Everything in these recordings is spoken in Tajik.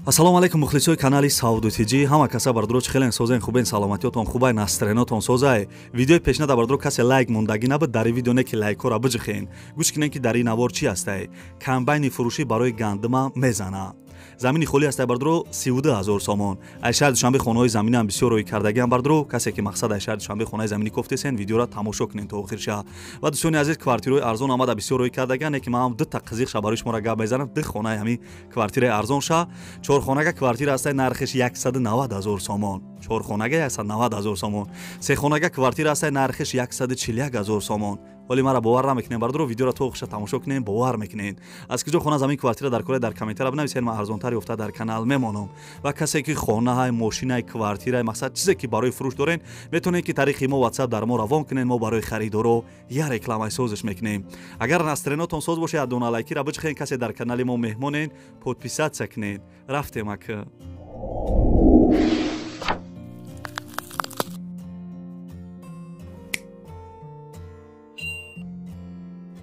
Ассалому алайкум мухлисои канали Савду ТЖ. Ҳама каса бардро чӣ хелен созен, хубен, саломатиётон хубай, настроениятон созай. Видеои пешна да бардро касе лайк мондагӣ набуд, дар видео не ки лайкҳоро биҷихен. Гӯш кунен ки дар ин навор чӣ ҳастай. Комбайни фурӯшӣ барои гандума мезана. Замини холӣ ҳастай бардро 32 ҳазор сомон. Ай шаҳри Душанбе хонаҳои заминиам бисёр рӯй кардагиам бардро. Касе ки мақсад ай шаҳри Душанбе хонаи заминӣ кофтесен, видеоро тамошо кунен то охирша. Ва дӯстони азиз, квартираҳои арзон омада бисёр рӯй кардагиан, не ки ман ҳам дута қизиқша барои шуморо гап мезанам. Ду хонаи ҳамин квартираи арзон ша. Чорхонага квартира ҳастай, нархиш 190 ҳазор сомон. Чорхонага 190 ҳазор сомон. Сехонага квартира ҳастай, нархиш 141 ҳазор сомон. Вале мара бовар намекунем бардро, видеоро то охирша тамошо кунем, бовар мекунед. Аз куҷо хона замин квартира дар кора дар комментария бинависед, ман арзонтар ёфта дар канал мемонам. Ва касе ки хонаҳай, мошинай, квартирай, мақсад чизе ки барои фурӯш дорен, метавонед ки тариқи мо WhatsApp дар мо равон кунед, мо барои харидоро я рекламаи созиш мекунем. Агар настроениятон соз бошад, як дона лайкира биҷихед, касе дар канали мо меҳмонед, подписаться кунед. Рафтем ака.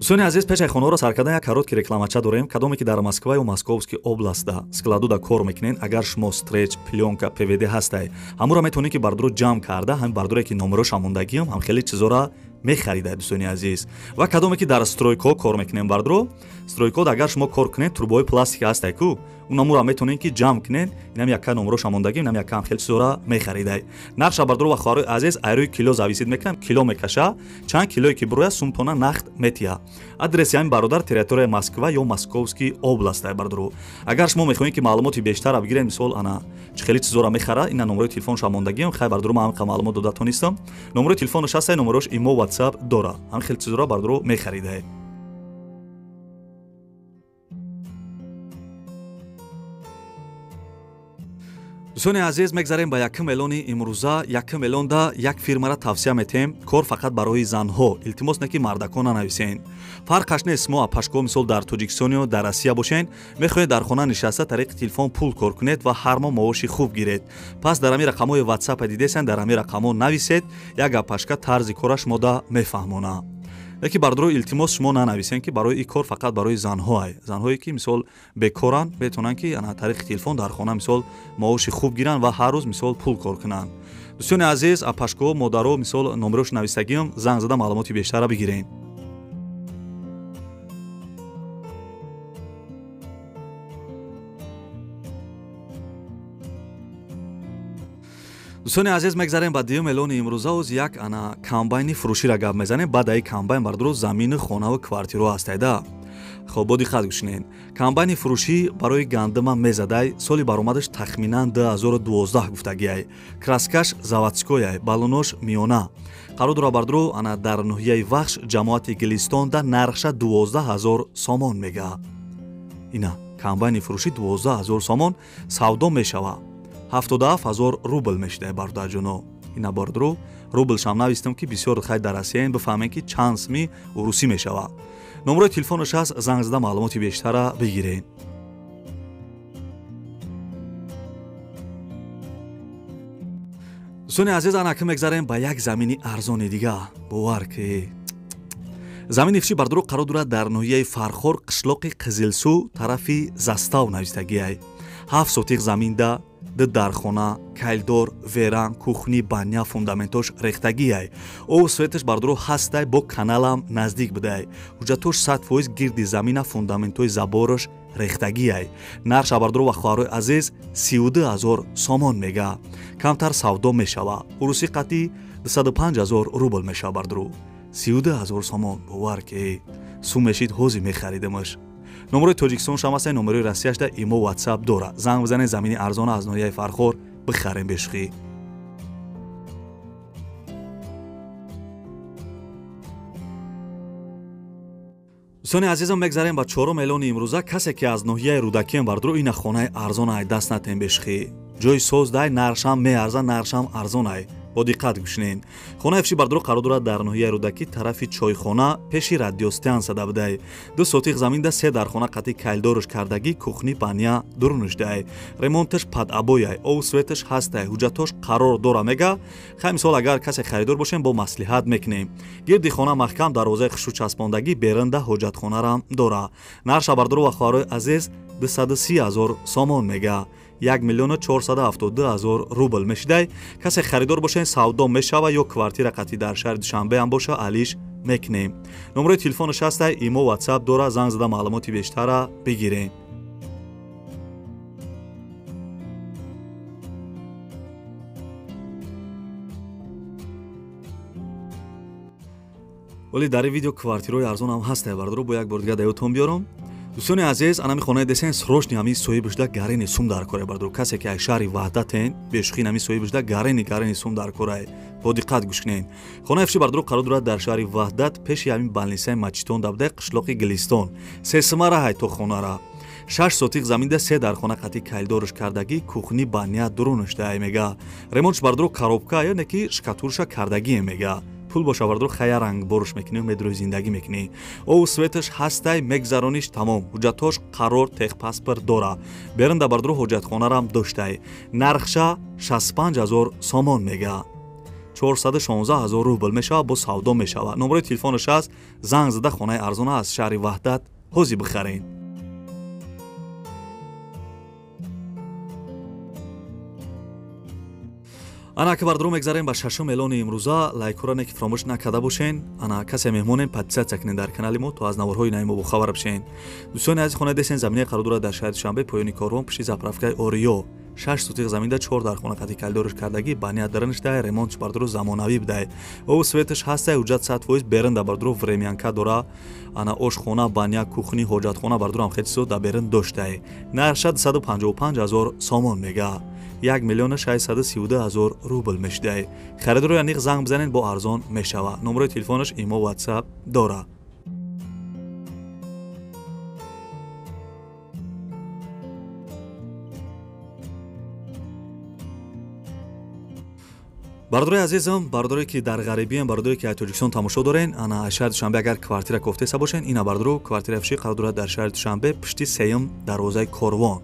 Дӯстони азиз, пешаи хонаҳоро сар кардан як короткий рекламача дорем. Кадоме ки дар Москва ё Московский областда складуда кор мекунед, агар шумо стреч, плёнка, ПВД ҳастай, ҳамуро метавонед ки бардро ҷамъ карда, ҳамин бардоре ки номероша мондагиам, ҳам хеле чизора мехарида, дӯстони азиз. Ва кадоме ки дар стройкаҳо кор мекунем бардро, стройкаҳо агар шумо кор кунед, трубаҳои пластика ҳастай ку, унамуро метавонед ки ҷамъ кунед, инам якка номероша мондагӣ, инам якка ҳам хеле чизора мехаридай. Нархша бардро ва хоҳарои азиз айрӯи кило зависит мекунам, кило мекаша, чанд килое ки бирояд сумтона нақд метиҳа. Адреси ҳамин бародар территорияи Москва ё Московский област бардро. Агар шумо мехоҳед ки маълумоти бештарро бигиред, мисол ана чӣ хеле чизора мехара, ина номерои телефонша мондагиам, хай бардро ман ҳамин маълумот дода тонистам. Номерои телефонаш ҳастай, номерош имо WhatsApp дора. Ҳамин хеле чизора бардро мехаридай. Дӯстони азиз, мегзарем ба якум эълони имрӯза. Якум эълонда як фирмаро тавсия метем. Кор фақат барои занҳо. Илтимос не ки мардакон нанависен. Фарқаш нест, мо апашко мисол дар Тоҷикистон ё дар Россия бошен, мехоҳед дар хона нишаста тариқи телефон пул кор кунед ва ҳар моҳ маоши хуб гиред. Пас дар ҳамин рақамҳои WhatsApp дидесен, дар ҳамин рақамҳо нависед, як апашка тарзи кораш мода мефаҳмона. Леки бардро илтимос шумо нанависен ки барои ин кор фақат барои занҳоай. Занҳое ки мисол бекоранд, метавонанд ки ана тариқи телефон дар хона мисол маоши хуб гиранд ва ҳар рӯз мисол пул кор кунанд. Дӯстони азиз, апашко, модаро мисол номерош нависагиам, занг зада маълумоти бештарро бигирем. Дӯстони азиз, мегзарем ба дуюм эълони имрӯза. Оз як ана комбайни фурӯширо гап мезанем. Баъд аи комбайн бардро замину, хонаву квартираҳо ҳастайда. Хоб, бо диққат гӯш кунед. Комбайни фурӯшӣ барои гандума мезадай, соли баромадаш тахминан 2012 гуфтагиай. Краскаш заводскояй, балонош миёна. Қарор дора бардро ана дар ноҳияи Вахш, ҷамоати Гилистонда, нархша 12 ҳазор сомон мега. Ина комбайни фурӯшӣ 12 ҳазор сомон савдо мешава. 77 ҳазор рубл мешидай бародарҷоно. Ина бардро рублшам навистам ки бисёр хай дар Россияен бифаҳмем ки чанд сми урусӣ мешава. Номерои телефонаш ҳаст, занг зада маълумоти бештарро бигиред. Дӯстони азиз, анаки мегзарем ба як замини арзони дига. Бовар ки замини фурӯшӣ бардро қарор дорад дар ноҳияи Фархор, қишлоқи Қизилсу, тарафи Застав навистагиай. 7 сотиқ заминда, ду дархона, кайлдор, веран, кухни, баня, фундаментош рехтагиай. Об светаш бардро ҳастай, бо каналам наздик будай. Ҳуҷҷатош 100% гирди замина, фундаментои заборош рехтагиай. Нархша бардро ва хоҳарои азиз 32 ҳазор сомон мега. Камтар савдо мешава. Урусӣ қатъи 205 ҳазор рубл мешава бардро. 32 ҳазор сомон, бовар ки сум мешид, ҳози мехаридемаш. Номерои Тоҷикистон шам ҳастай, номерои Россияшда имо WhatsApp дора. Занг бизанед, замини арзона аз ноҳияи Фархор бихарем бешухӣ. Дӯстони азизам, мегзарем ба чорум эълони имрӯза. Касе ки аз ноҳияи Рӯдакием бардро, ина хонаи арзона ай даст натем бешухӣ. Ҷои соз дай, нархшам меарза, нархшам арзон ай. Бо диққат гӯш кунед. Хонаи фурӯшӣ бардро қарор дорад дар ноҳияи Рӯдакӣ, тарафи чойхона, пеши радиостансия будай. 2 сотиқ заминда, 3 дархона қатъи кайлдорош кардагӣ, кухни, баня дурунушдай. Ремонташ под обояй, об светаш ҳастай, ҳуҷҷатош қарор дора мега. Хай мисол агар касе харидор бошем, бо маслиҳат мекунем. Гирди хона маҳкам, дарвозаи хушрӯ часпондагӣ, берунда ҳоҷатхонарам дора. Нархша бардро ва хоҳарои азиз 230 ҳазор сомон мега. 1 миллион 472 ҳазор рубл мешидай. Касе харидор бошен савдо мешава ё квартира қатӣ дар шаҳри Душанбе ҳам боша алиш мекунем. Номерои телефонаш ҳастай, имо WhatsApp дора, занг зада маълумоти бештара бигирем. Вале дар ин видео квартираҳои арзон ҳам ҳастай бардоро, бо як бор дига даётон биёрам. Дӯстони азиз, анами хонаи десен срочни ҳамин соҳибашда гарени сум дар кора бардоро. Касе ки аз шаҳри Ваҳдатен, бешухин ҳамин соҳибашда гарени сум дар кора. Бо диққат гӯш кунед. Хонаи фиши бардоро қарор дорад дар шаҳри Ваҳдат, пеши ҳамин балнисаи Мачитон дабдаи қишлоқи Гилистон. Сесимара ҳай то хонара. 6 сотиқ заминда 3 дархона қатӣ калидорш кардагӣ, кухни баня дурунашда мега. Ремонтш бардоро коробка ё не ки шкатурша кардагӣ мега. Пул боша бардоро хая ранг боруш мекунӣ, медрои зиндагӣ мекунӣ. Ов светаш ҳастай, мегзарониш тамом. Ҳуҷҷатҳош қарор, техпаспорт дора. Берунда бардоро ҳоҷатхонарам доштай. Нархша 65 ҳазор сомон мега. 416 ҳазор рубл мешава, бо савдо мешава. Номерои телефонаш аст, занг зада хонаи арзона аз шаҳри Ваҳдат ҳозир бихарен. Ана ки бардоро мегзарем ба шашум эълони имрӯза. Лайкҳоро не ки фаромӯш накарда бошен. Ана касе меҳмонем, подписатсия кунед дар канали мо, то аз наворҳои нави мо бохабар бишен. Дӯстони азиз, хонаи десен заминаи қарор дорад дар шаҳри Душанбе, поёни корвон, пушти заправкаи Ориё. 6 сотиқ заминда 4 дархона қатӣ калидорш кардагӣ, баня даранишдай, ремонтш бардоро замонавӣ бидай. Ов светаш ҳастай, ҳуҷҷат 100%, берунда бардоро времянка дора. Ана ошхона, баня, кухни, ҳоҷатхона бардоро ҳам хеле чизо дар берун доштай. Нархша 255 ҳазор сомон мега. 1 миллион 632 ҳазор рубл мешидай. Харидоро яниқ занг бизанед, бо арзон мешава. Номерои телефонаш имо WhatsApp дора. Бардорои азизам, бардоре ки дар ғарибием, бардоре ки аз Тоҷикистон тамошо дорен, ана аз шаҳри Душанбе агар квартира кофтеса бошен, ина бардоро квартира фиши қарор дорад дар шаҳри Душанбе, пушти сеюм дарвозаи корвон.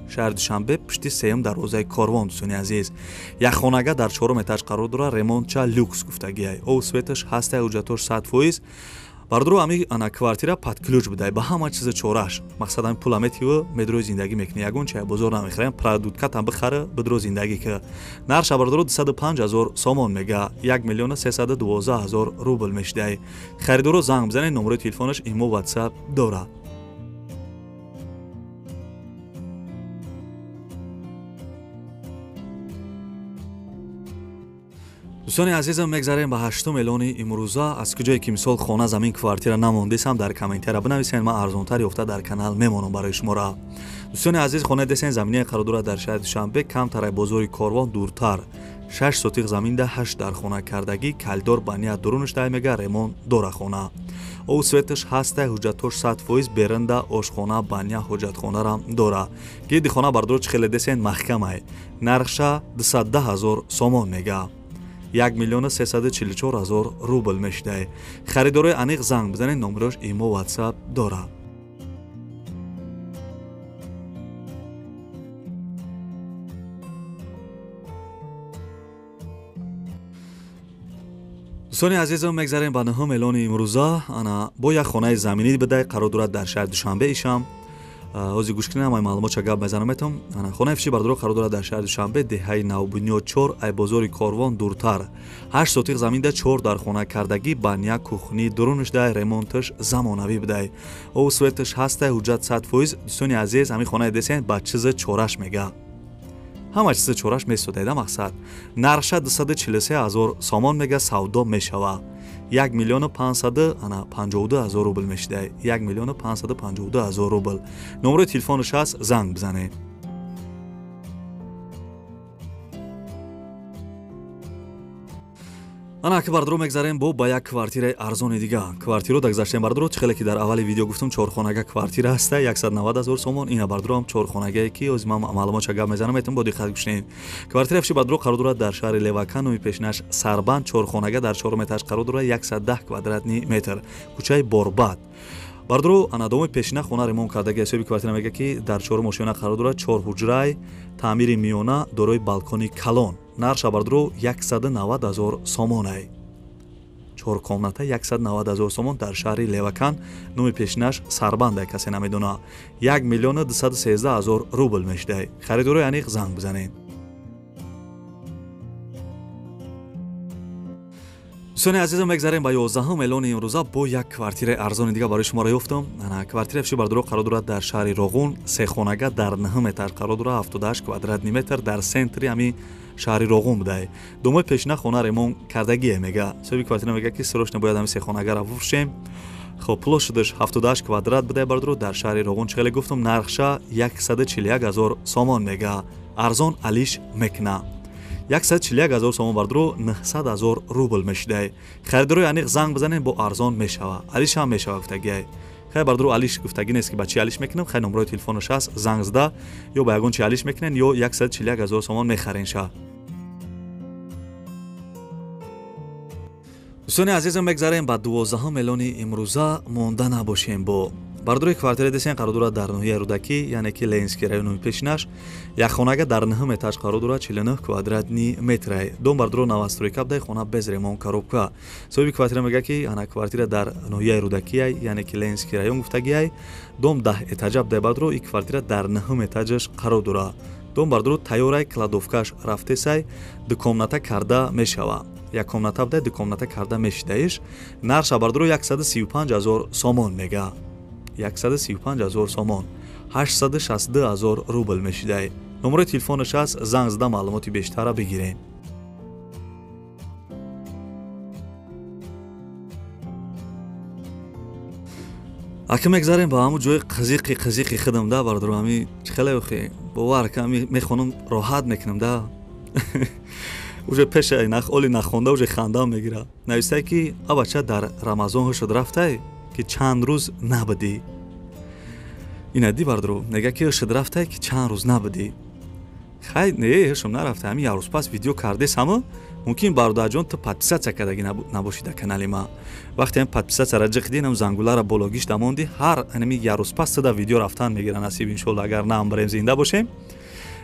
Шаҳри Душанбе, пушти сеюм дарвозаи корвон, дӯстони азиз. Як хонага дар чорум этаж қарор дорад, ремонтча люкс гуфтагиай. Ов светаш ҳастай, ҳуҷҷатош 100%. Бардоро ами ана квартира под ключ будай, ба ҳама чиза чораш. Мақсад ами пула метиву медрои зиндагӣ мекунӣ. Ягон чай бозор намехарем, продукткатам бихара, бидро зиндагӣ ки. Нархша бардоро 205 ҳазор сомон мега, 1 миллион 312 ҳазор рубл мешидай. Харидоро занг бизанед, номерои телефонаш имо WhatsApp дорад. Дӯстони азизам, мегзарем ба ҳаштум эълони имрӯза. Аз куҷое ки мисол хона, замин, квартира намондесам, дар комментария бинависед, ман арзонтар ёфта дар канал мемонам барои шуморо. Дӯстони азиз, хонаи десен заминаи қарор дорад дар шаҳри Душанбе, камтар аз бозори корвон дуртар. 6 сотиқ заминда 8 дархона кардагӣ, калидор баня дурунаш дай мега, ремонт дора хона. Ов светаш ҳастай, ҳуҷҷатҳош 100%, берунда ошхона, баня, ҳоҷатхонарам дора. Гирди хона бардоро чӣ хеле десен маҳкамай. Нархша 210 ҳазор сомон мега. 1 миллион 344 ҳазор рубл мешидай. Харидорои аниқ занг бизанед, номерош имо WhatsApp дора. Дӯстони азизам, мегзарем ба нӯҳум эълони имрӯза. Ана бо як хонаи заминӣ бидай, қарор дорад дар шаҳри Душанбе ишам. Ҳозир гӯш кунед, ҳамаи маълумотша гап мезанам метам. Ана хонаи фиши бардоро қарор дорад дар шаҳри Душанбе, деҳаи Навбунёд 4, ай бозори корвон дуртар. 8 сотиқ заминда 4 дархона кардагӣ, баня, кухни дурунаш дай, ремонташ замонавӣ бидай. Ов светаш ҳастай, ҳуҷҷат 100%. Дӯстони азиз, ҳамин хонаи десен ба чиза чораш мега. Ҳама чиза чораш месодайда мақсад. Нархша 243 ҳазор сомон мега, савдо мешава. 1 миллион 552 ҳазор рубл мешидай. 1 миллион 552 ҳазор рубл. Номерои телефонаш ҳаст, занг бизанед. Ана ки бардоро мегзарем бо ба як квартираи арзони дига. Квартиро дагзаштем бардоро, чӣ хеле ки дар аввали видео гуфтам, чорхонага квартира ҳаста, 190 ҳазор сомон. Ина бардоро ҳам чорхонагае ки ҳозир ман маълумотша гап мезанам, метавон бо диққат гӯш кунед. Квартира фиши бардоро қарор дорад дар шаҳри Левакан, номи пешинаш Сарбанд, чорхонага дар чорум этаж қарор дорад, 110 квадратни метр, кӯчаи Борбад. Бардоро ана доми пешина хона ремонт кардаги ҳисоби квартира мега ки дар чорум ошёна қарор дорад, 4 ҳуҷрай, таъмири миёна, дорои балкони калон. Нархша бардоро 190 ҳазор сомонай. 4 комната 190 000 сомон дар шаҳри Левакан, номи пешинаш Сарбанда, касе намедона. 1 миллиону 213 000 рубл мешидай. Харидорои аниқ занг бизанед. Дӯстони азизам, мегзарем ба 11 эълони имрӯза. Бо як квартираи арзони дига барои шуморо ёфтам. Квартираи фиши бардоро қарор дорад дар шаҳри Роғун, сехонага дар 9 этаж қарор дорад, 78 квадратни метр дар центри ҳами шаҳри Роғун будай. Домои пешина хона ремонт кардагие мега. Соҳиби квартира мега, ки срочно бояд ҳами сехонагара бифурӯшем. Хоб, площадаш 78 квадрат будай бардоро дар шаҳри Роғун. Чӣ хеле гуфтам, нархша 141 000 сомон мега. Арзон алиш мекуна. 141 000 сомон бардоро 900 000 рубл мешидай. Харидорои аниқ занг бизанед, бо арзон мешава. Алиш ҳам мешава гуфтагиай. Хай бардоро, алиш гуфтагӣ нест, ки ба чӣ алиш мекунам. Хай номрои телефонаш ҳаст, занг зада ё ба ягон чи алиш мекунен, ё 141 000 сомон мехарен ша. Дӯстони азизам, мегзарем ба 12 эълони имрӯза. Монда набошем бо бардорои квартира десен қарор дорад дар ноҳияи Рӯдакӣ, яъне ки Ленинский район номи пешинаш. Якхонага дар 9 этаж қарор дорад, 49 квадратни метрай. Дом бардоро новостройка будай, хона без ремонт, коробка. Соҳиби квартира мега, ки ана квартира дар ноҳияи Рӯдакиай, яъне ки Ленинский район гуфтагиай. Дом 10 этажа будай бардоро, и квартира дар 9 этажаш қарор дорад. Дом бардоро тайёрай, кладовкаш рафтесай, ду комната карда мешава. Як комната будай, ду комната карда мешидаиш. Нархша бардоро 135 000 сомон мега. 135 000 сомон, 862 000 рубл мешидай. Номерои телефонаш аст, занг зада маълумоти бештарра бигирем. Ака мегзарем ба ҳамун ҷои қизиқи қизиқи худам да бардоро, ҳами хеле охи бовар ка ҳами мехонам, роҳат мекунам да. Уже пеша оли нахонда уже хандам мегира. Навистай, ки абача дар Рамазон ҳушуд рафтай, ки чанд рӯз набудӣ. Ина ди бардоро, мега, ки ҳушуд рафтай, ки чанд рӯз набудӣ. Хай не, ҳушум нарафта, ҳами як рӯз пас видео кардес ҳама. Мумкин, бародарҷон, ту подписаться кардагӣ набошӣ дар канали ма. Вақте ҳам подписатсияра ҷиқдӣ, нам зангулара бологиш дамонди, ҳар ҳами як рӯз пас туда видео рафтан мегира. Насиб, иншолло, агар наам барем, зинда бошем,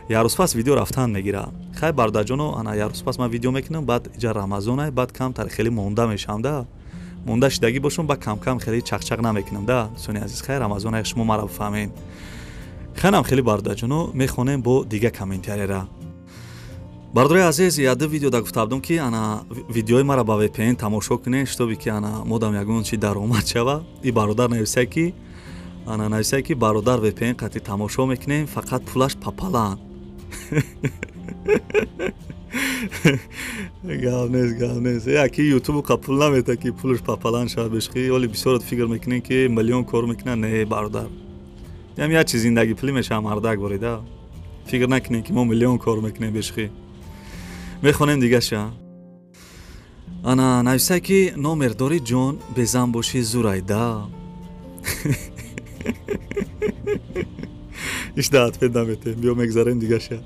як рӯз пас видео рафтан мегира. Хай бародарҷоно, ана як рӯз пас ман видео мекунам, баъд иҷа Рамазонай, баъд камтар хеле монда мешавам да. Монда шидагӣ бошам, ба камкам хеле чақчақ намекунам да. Дӯстони азиз, хай Рамазонай, шумо мара бифаҳмед. Ханам хеле бародарҷоно, мехонем бо дига комментарияра. Бародари азиз, яду видео да гуфта будам, ки ана видеои мара ба VPN тамошо кунед, шитобе ки ана модам ягон чи даромад шава. И бародар нависае, ки ана нависае, ки бародар, VPN қатъи тамошо мекунем, фақат пулаш папалан. Гап нест, гап нест. Яки ютубу қа пул намета, ки пулаш папалан шавад бешхи. Оли бисёрат фикр мекунем, ки миллион кор мекунад. Не, бародар, ям як чи зиндаги пулӣ мешавам мардак борида. Фикр накунем, ки мо миллион кор мекунем бешхи. Мехонем дигаша. Ана нависае, ки номер дорӣ, ҷон, безан бошӣ зурайда. Иш да ответ наметем, биё мегзарем дигаша.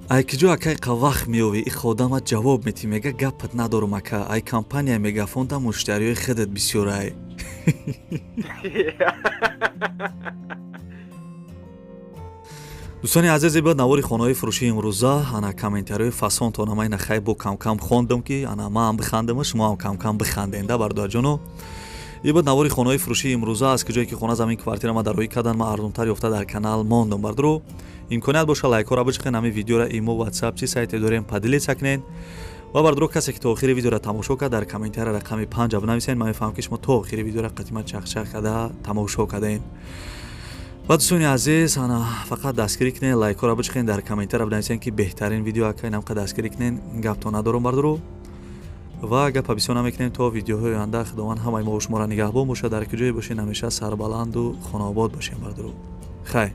Ай киҷо, акай, қа вақт меёвӣ, их одамат ҷавоб метӣ? Мега, гапат надорум, ака. Ай компания Мегафонда муштариёи худат бисёрай. Дӯстони азиз, бо навори хонаҳои фурӯшии имрӯза, ана комментариҳои фасонтон ама ина хай бо камкам хондам, ки ана маам бихандам, шумо ҳам камкам биханден да бародарҷоно. И буд навори хонаҳои фурӯшии имрӯза, аз куҷое ки хона, замин, квартира ма дароӣ кардан, ма арзонтар ёфта дар канал мондам. Бардоро, имконият боша, лайкҳоро биҷиқен, ҳамин видеора имо, ватсап, чи сайте дорем, поделиться кунед. Ва бардоро, касе ки то охири видеора тамошо кард, дар комментария рақами 5 бинависен, ман мефаҳмам, ки шумо то охири видеора қатима чақчақ карда тамошо кардаен. Ва дӯстони азиз, ана фақат дастгирӣ кунед, лайкҳоро биҷиқен, дар комментария бинависен, ки беҳтарин видео, ака, инамқа дастгирӣ кунед. Гаптон надорам, бардоро, ва гапа бисёр намекунем. То видеоҳои оянда Худованд ҳамаи мо шуморо нигаҳбон бошад. Дар куҷое бошед, ҳамеша сарбаланду хонаобод бошем, бардоро. Хайр.